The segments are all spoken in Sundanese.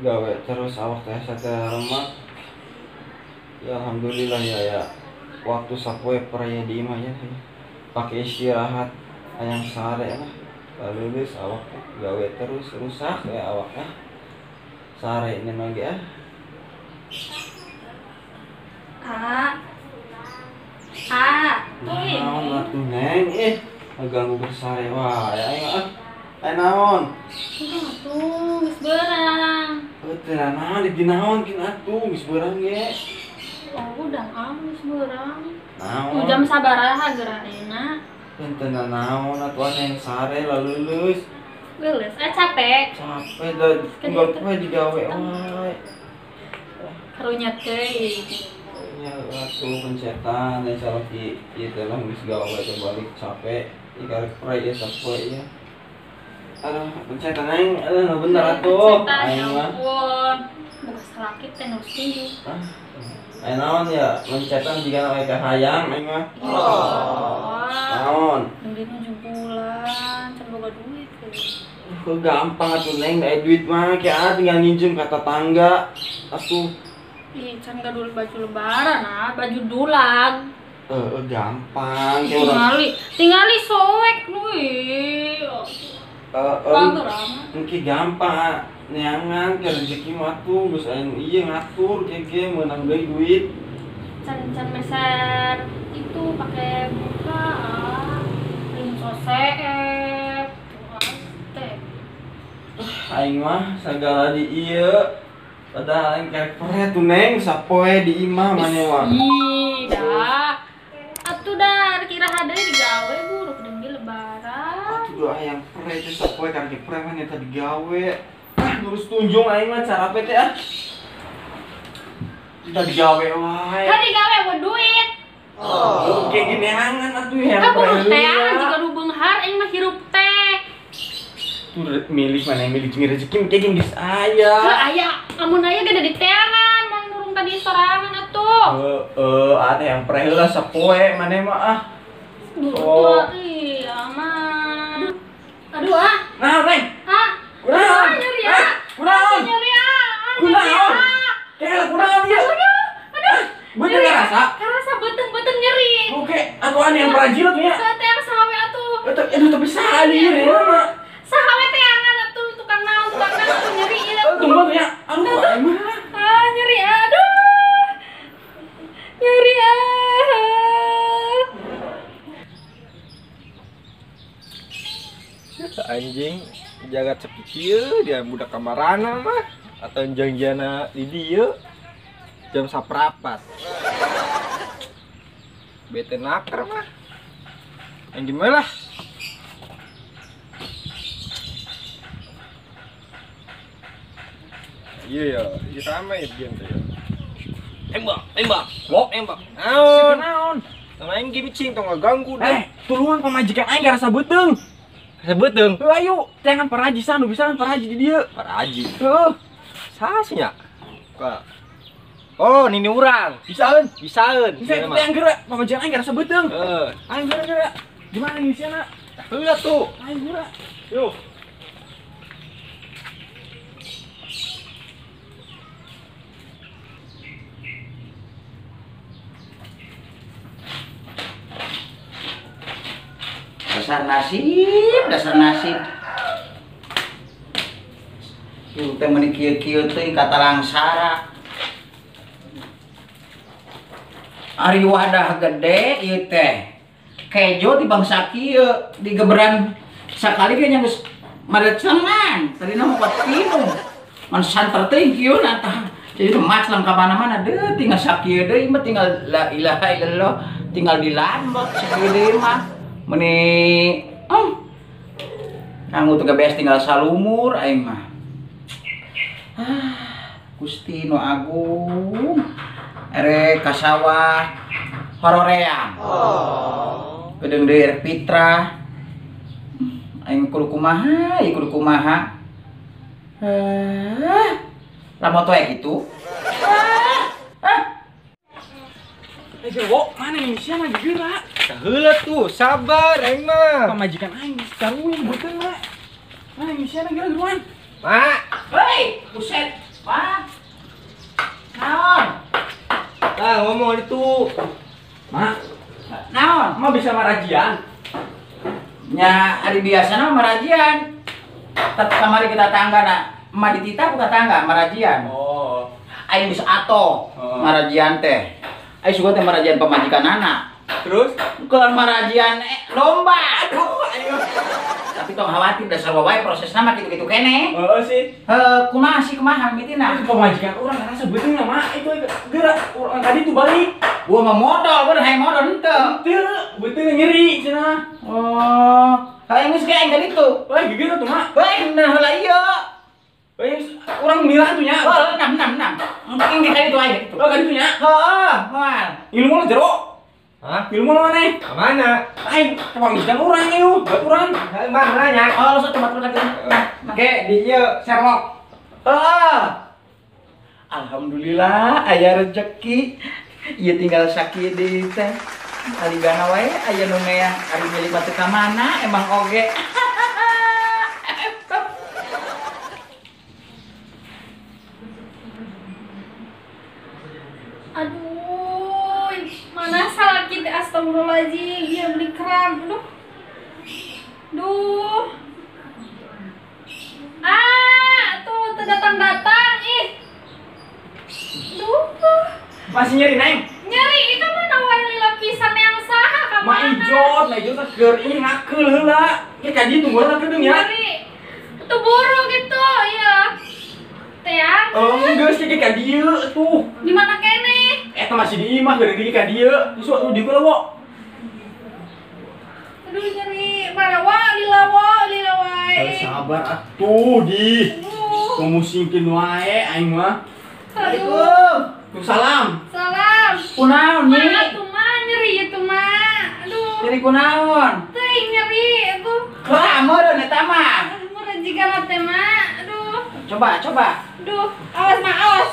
Gawe terus awak teh sate remak. Ya alhamdulillah ya ya. Waktu sapoe peraya di imah ya. Pakai istirahat hayang sare lah. Lulus awak teh gawe terus rusak ya awaknya. Sare ini mah ge ah. Tuh ini. Naon atuh Neng ih, ganggu bersare wae aing ah. Aya naon? Atuh geus beurang. Teu naon di naon kin atuh geus beurang ge. Oh, udah ah geus beurang. Naon? Jam sabaraha geura ayeuna? Teu naon atuh yang sare laleuleus. Leuleus capek. Capek da unggal poe digawe wae. Karunya teuing. Ya atuh pencetan dan salaki ieu teh lah geus gawe teh balik capek ieu karek pre ieu sapoe ieu. Aduh, pencetan aing, aduh bener atuh. Aing mah. Ampun. Buka salaki teh nu setuju. Aing naon ya, pencetan jiga we ka hayang aing mah. Oh. Naon? Nembe 7 bulan, can boga duit teh. Gampang atuh Neng, da duit mah kieu tinggal nginjem ka tetangga. Atuh. Ih, can gaduh baju lebaran ah, baju dulag. Gampang. Tingali soek nu ih. Engke gampang neangan ke rezeki mah tuh geus aya ieu ngatur ge meunang deui duit. Can meser itu pakai muka ah. Ring soseep. Teh. Aing mah sagala di ieu. Padahal aing karek pere tuh Neng sapoe di imah mane mah. Ih, dah. Atuh dah kira deui digawe buruk deui lebaran. Atuh doa yang pere teh sapoe karek pere mah nyata digawe. Ah, lurus tunjung aing mah cara teh ah. Kita digawe wae. Tadi digawe buat duit. Oh, kayak gini angan atuh ya. Ka teh jika nu beunghar aing mah hirup teh. Tuh milih mana yang milih jeung rezeki kayak gini geus aya. Heuh aya, amun aya ge da diteangan mun murung tadi sorangan atuh. Heeh, atuh yang pre heula sapoe maneh mah ah. Oh. Iya mah. Aduh ah. Naon Neng? Ah. Kunaon? Nyeri ah. Kunaon? Nyeri ah. Kunaon? Kayak kunaon ieu? Aduh. Aduh. Bener ngarasa? Karasa beuteung-beuteung nyeri. Oke, atuh aneh yang perajil atuh nya. Teh yang sawe atuh. Aduh tapi saha ieu mah. Saha we teangan atuh tukang naon atuh nyeri ieu. Tunggu atuh nya. Aduh aing mah. Ah nyeri aduh. Nyeri ah. Anjing jagat sepi kieu dia budak kamarana mah atau janjiana di dieu jam 4:15. Bete naker mah. Anjing mah lah. Iya ya, iya ramai ya bian tuh ya. Tembak, tembak, wok tembak. Naon, naon. Sama aing ge micing tong ngaganggu deh. Tulungan pamajikan aing garasa beuteung. Rasa beuteung? Heuh ayo, teangan paraji san, nu bisa paraji di dieu. Paraji. Heuh. Saha sih nya? Ka. Oh, nini urang. Bisaeun? Bisaeun. Bisa teang geura, pamajikan aing garasa beuteung. Heeh. Aing geura geura. Di mana ngisiana? Heula tuh. Aing geura. Yuk. Dasar nasib, dasar nasib. Ieu teh meuni kieu-kieu teh kata langsara. Ari wadah gede ieu teh. Kejo di bangsa kieu digeberan sakali ge nya geus marecengan. Tadina mah kuat pinu. Man santer teuing kieu na tah. Jadi maclang ka mana-mana deuh tinggal sakieu deui mah tinggal la ilaha illallah, tinggal dilambek sakieu deui mah. Meni kanggo teu bees tinggal salumur aing mah. Ah, Gusti nu agung. Erek ka sawah horoream. Oh. Kedeung deui erek fitrah. Aing kudu kumaha, ieu kudu kumaha. Lamun we kitu. Wo, mana nih siapa lagi gerak? Heula tuh, sabar aing mah. Pamajikan aing saruin beuteung mah. Nah, ngisian geura geruan. Mak. Hei, buset. Mak. Naon? Tah ngomong itu. Mak. Naon? Mak bisa marajian. Nya ari biasana marajian. Tet kamari kita tangga na. Emak dititah ku tatangga marajian. Oh. Aing geus atoh marajian teh. Aing suka teh marajian pamajikanana. Terus keluar marajian lomba. Aduh, ayo. Tapi tong khawatir dasar wae prosesna mah kitu-kitu keneh. Heeh sih. Heuh, kumaha sih kumaha mimitina? Itu pamajikan urang ngarasa beuteung mah itu geura urang tadi tuh balik. Gua mah modal, gua hayang modal henteu. Henteu, beuteung nyeri cenah. Oh, hayang geus ge aing ka ditu. Wah, gegeuna tuh mah. Wah, nah heula ieu. Wah, urang milah tuh nya. Oh, 6 6 6. Engke ka ditu aing kitu. Oh, ka ditu nya. Heeh, moal. Ilmu jero. Hah? Ilmu mana? Ka mana? Aing pamajikan urang ieu, baturan. Heuh, mana nya? Oh, langsung coba turun lagi. Ge di ieu Sherlock. Heeh. Alhamdulillah aya rezeki. Ieu tinggal sakieu deui teh. Aligana wae aya nu meang ari milik batu ka mana emang oge. Aduh, mana salah kita astagfirullahaladzim, dia beli kram. Aduh. Duh. Ah, tuh datang-datang ih. Duh. Masih nyeri, Neng? Nyeri, itu mana wae lila pisan yang saha ka mana? Ma ijot teh keur ieu ngakeul heula. Ieu ka dieu tungguan kedeung ya. Nyeri. Itu buru gitu, iya. Teh ya. Oh, geus ge ka dieu tuh. Di mana kene? Eta masih di imah geuning deui ka dieu. Geus atuh di kula wo. Aduh nyeri, mana wa lila wa lila wae. Sabar atuh di. Pemusingkeun wae aing mah. Assalamualaikum. Salam. Salam. Kunaon nyi? Atuh mah nyeri itu mah. Aduh. Nyeri kunaon? Teuing nyeri atuh. Kram meureun eta mah. Meureun jiga teh mah. Aduh. Coba, coba. Aduh, awas mah, awas.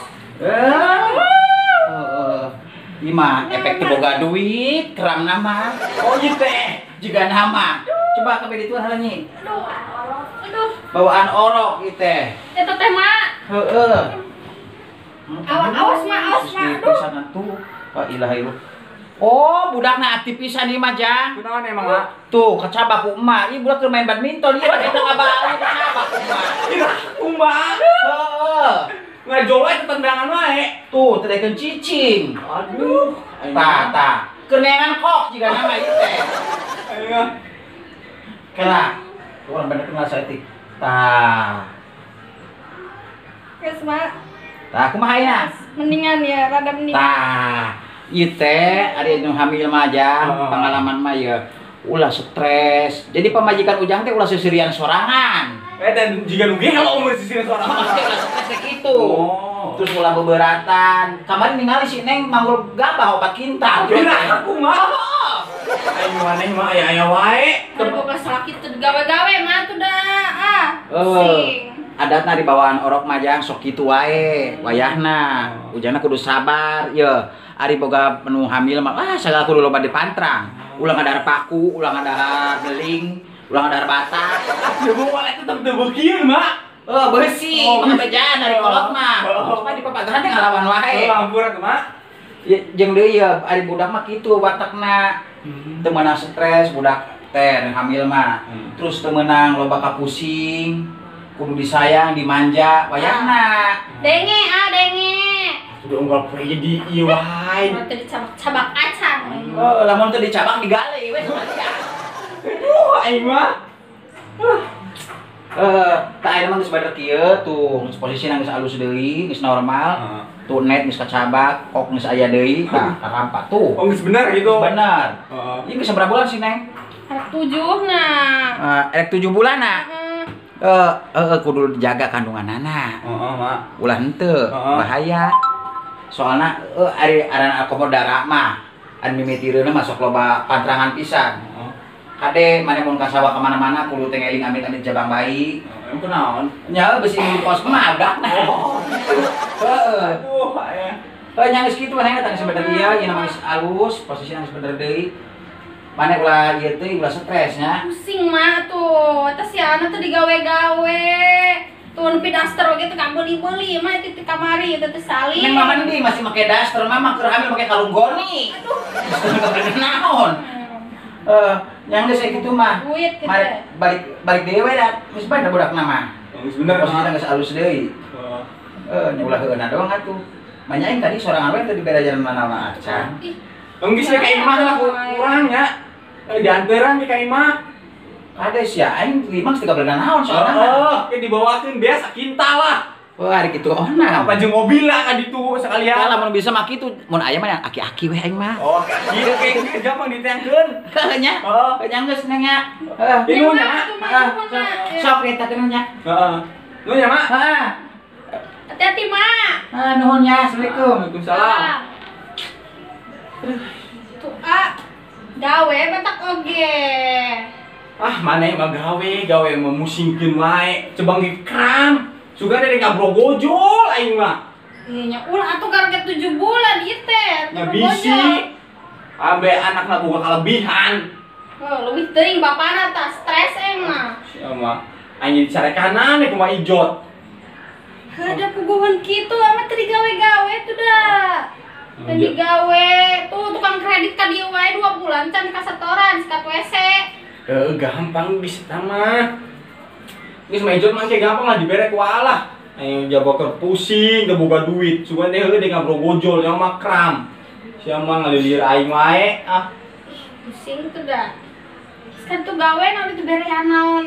Ieu mah efek teu boga duit, kram nama. Oh ieu teh jiga nama. Coba ka ditu heula nyi. Aduh. Aduh. Bawaan orok ieu teh. Eta teh mah. Heeh. Awas, awas mah, awas mah. Aduh. Pisan atuh. La ilaha illallah. Oh, budakna aktif pisan ieu mah, Jang. Kunaon emang, Mak? Tuh, kacabak ku emak. Ieu budak keur main badminton, ieu eta ngabal kacabak ku emak. Ih, kumaha? Heeh. Ngajol wae tendangan wae. Tuh, teu daekeun cicing. Aduh. Tah, tah. Keur neangan kok jiga nama ieu teh. Ayo. Kela. Urang bener kenal saeutik. Tah. Geus, Mak. Tah, kumaha ayeuna? Mendingan ya, rada mendingan. Tah, ieu teh ari nu hamil mah Jang, pengalaman mah ieu ulah stres. Jadi pamajikan Ujang teh ulah seserian sorangan. Dan jiga nu ge kalau umur seserian sorangan. Pasti ulah stres teh kitu. Oh. Terus ulah beberatan. Kamari ningali si Neng manggul gabah 4 kintal. Geura aku mah. Ayo maneh mah aya-aya wae. Teu boga salaki teu gawe-gawe mah tuh dah. Ah. Pusing. Adatna di bawaan orok mah Jang sok kitu wae wayahna. Ujangna kudu sabar ye. Ari boga nu hamil mah ah sagala kudu loba dipantrang. Ulah ngadahar paku, ulah ngadahar beling, ulah ngadahar bata. Teu bawa eta tetep teu beukieun mak. Oh, beusi, mah bejaan dari kolot mah. Cuma di papagahan teh ngalawan wae. Oh, ampura tuh mak. Jeung deui ye ari budak mah kitu watakna. Teu meunang stres budak teh hamil mah. Terus teu meunang loba kapusing. Kudu disayang, dimanja, wayahna. Denge, ah denge. Udah unggal poe di ieu wae. Mun teu dicabak-cabak acan. Oh, lamun teu dicabak digale we. Aduh, aing mah. Tah ayeuna mah geus bader kieu tuh, geus posisina geus alus deui, geus normal. Tuh net geus kacabak, kok geus aya deui, tah karampa tuh. Oh, geus bener gitu. Bener. Heeh. Ieu geus sabaraha bulan sih, Neng? Arek 7 nah. Erek 7 bulan nah. Kudu dijaga kandunganana. Heeh, Mak. Ulah henteu, bahaya. Soalna ari aran komo darah mah, anu mimitireuna mah sok loba pantrangan pisan. Kade mane mun ka sawah ka mana-mana kudu teh ngeling amit-amit jabang bayi. Emang kunaon? Nya beusi kos mah budakna. Heeh. Aduh, aya. Heuh nya geus kitu manehna teh geus bener ieu, ieu mah geus alus, posisina geus bener deui. Mana ulah ieu teh ulah stres nya. Pusing mah tuh, eta si anak tuh digawe-gawe. Tuh nepi daster oge teu kabeuli-beuli mah itu ti kamari eta teh salin. Neng mama ini masih make daster, mama keur hamil make kalung goni. Aduh. Naon? Yang geus kitu mah. Duit gitu. Balik deui we da. Geus bae da budak mah. Geus bener posisina geus alus deui. Heeh. Nya ulah heueuna doang atuh. Manya aing tadi sorangan we teu dibere jalan mana-mana acan. Ih. Geus we ka imah lah kurang nya. Dianteran ka imah. Kades ya, aing limang teu kabeulana naon sorangan. Heeh, ke dibawakeun biasa kinta lah. Wah, hari kitu ona. Apa jeung mobil lah ka ditu sekalian. Lah mun bisa mah kitu, mun aya mah aki-aki we aing mah. Oh, aki-aki kayak gampang diteangkeun. Heuh nya. Heeh. Nya geus neng nya. Heeh. Ini nya. Sok eta teh nya. Heeh. Nuhun nya, Mak. Heeh. Hati-hati, Mak. Heeh, nuhun nya. Assalamualaikum. Waalaikumsalam. Tuh, ah. Gawe batak oge. Ah, mana mah gawe memusingkeun wae. Cebang ge kram. Sugan ada ngabro gojol aing mah. Iya nya ulah atuh karek 7 bulan ieu teh. Nya bisi. Ambe anakna boga kalebihan. Heuh, leuwih teuing bapana tah stres aing mah. Sia mah aing jadi carekanan kumaha ijot. Heuh, da puguheun kitu amat teu digawe-gawe tuh da. Teu digawe tuh tukang kredit ka dieu wae 2 bulan can kasetoran sikat WC. Heuh, gampang bisa mah. Geus mah ijot mah gampang lah dibere ku Allah. Aing jaboker pusing teu boga duit. Sugan teh heueuh deui ngabro gojol nya mah kram. Sia mah ngalilir aing wae ah. Pusing tuh da. Kan tuh gawe naon itu berean naon.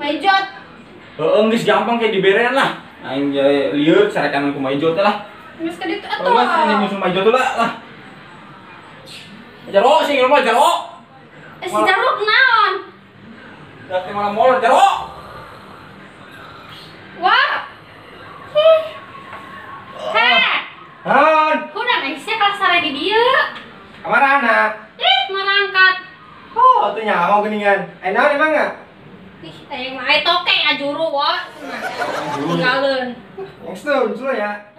Mah ijot. Heueuh geus gampang kayak diberean lah. Aing lieur sarekan ku mah ijot teh lah. Geus ka ditu atuh. Geus aing nyusul mah ijot lah lah. Jaro sing mah jaro. Eh si jaro naon? Da teh malah molor jaro. Wah. Heh. Han. Udah geus kelas sare di dieu. Kamarana? Ih, marangkat. Oh, atuh nyaho geuningan. Aya naon emang enggak? Ih, aya mah aya toke ajuru wa. Tinggalin. Yang setuju ya.